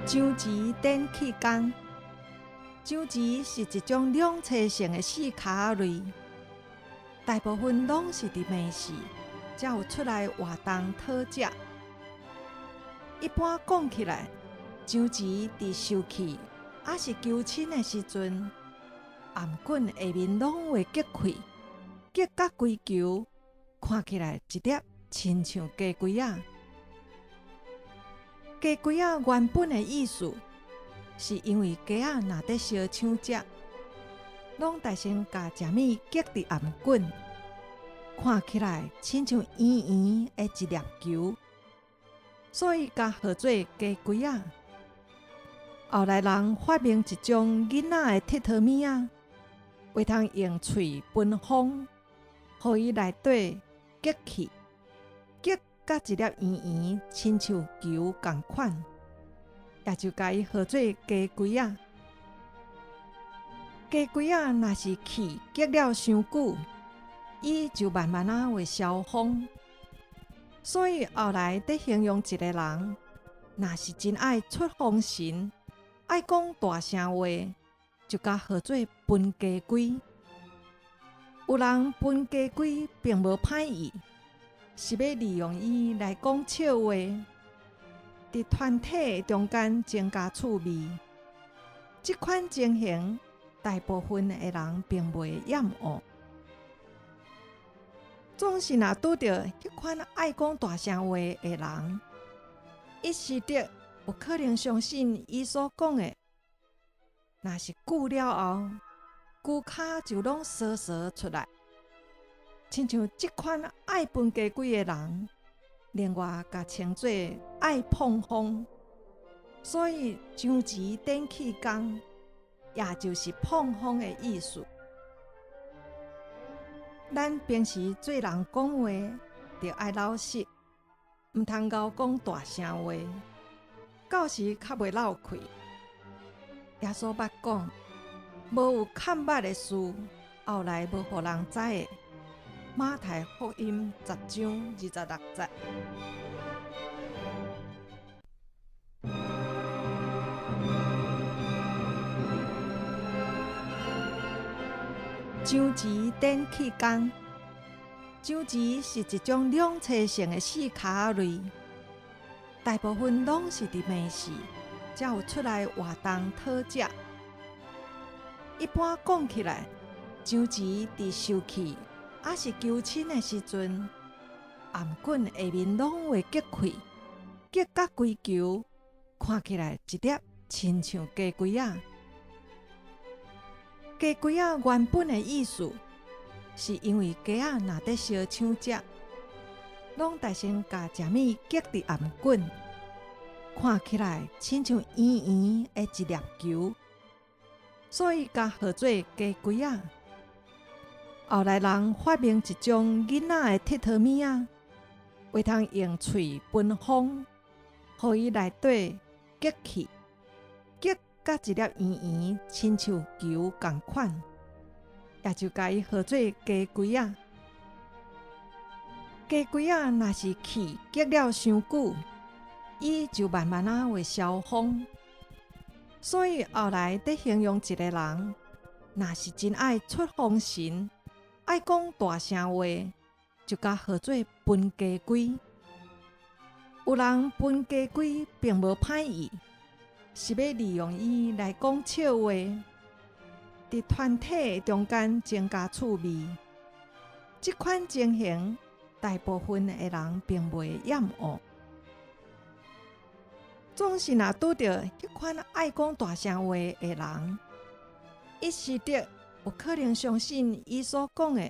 章魚電氣工。章魚是一種兩棲性的四跤仔類，大部分攏是佇暝時才有出來活動討食。一般講起來，章魚佇受氣抑是求親的時陣，頷頸下面攏會結氣，結甲規球，看起來一粒親像雞胿仔。雞胿仔原本的意思，是因為雞仔若佇相搶食，攏愛先共食物結佇頷頸，看起來親像圓圓的一粒球，所以共號做雞胿仔。後來人發明一種囡仔的鐵佗物仔，會通用喙分風，予伊內底結氣，結佮一粒圓圓，親像球仝款，也就共伊號做雞胿仔。雞胿仔若是氣結了傷久，伊就慢慢仔會消風。所以後來佇形容一個人，若是真愛出風神，愛講大聲話，就共號做分雞胿。有人分雞胿並無歹意，是欲利用伊來講笑話，佇團體中間增加趣味。這款情形，大部分的人並袂厭惡。總是若拄著彼款愛講大聲話的人，一時得有可能相信伊所講的，若是久了後，龜跤就攏趖趖出來。親像這款愛分雞胿的人，另外共稱做愛膨風，所以章魚電氣工，也就是膨風的意思。咱平時做人講話，著愛老實，毋通𠢕講大聲話，到時較袂落氣。耶穌捌講，無有崁捌的事，後來無予人知的。馬太福音十章二十六節。章魚電氣工。章魚是一種兩棲性的四跤仔類，大部分攏是佇暝時才有出來活動討食。一般講起來，章魚佇受氣抑是求親的時陣，頷頸下面攏會結氣，結甲規球，看起來一粒親像雞胿仔。雞胿仔原本的意思，是因為雞仔若佇相搶食，攏愛先共食物結佇頷頸，看起來親像圓圓的一粒球，所以共號做雞胿仔。後來人發明一種囡仔的鐵佗物仔，會通用喙分風，予伊內底結氣，結佮一粒圓圓，親像球仝款，也就共伊號做雞胿仔。雞胿仔若是氣結了傷久，伊就慢慢仔會消風。所以後來佇形容一個人，若是真愛出風神，愛講大聲話，就共號做分雞胿。有人分雞胿並無歹意，是欲利用伊來講笑話，佇團體中間增加趣味。這款情形，大部分的人並袂厭惡。總是若拄著彼款愛講大聲話的人，一時得有可能相信伊所講的，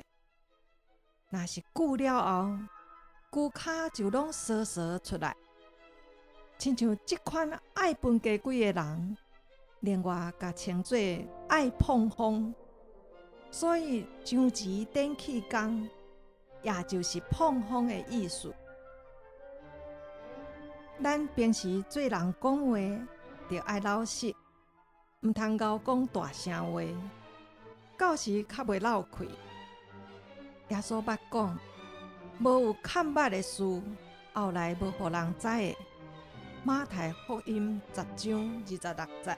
若是久了後，龜跤就攏趖趖出來。親像這款愛分雞胿的人，另外共稱做愛膨風，所以章魚電氣工，也就是膨風的意思。咱平時做人講話，著愛老實，毋通𠢕講大聲話，到時較袂落氣。耶穌捌講，無有崁捌的事，後來無予人知的。馬太福音10章26節。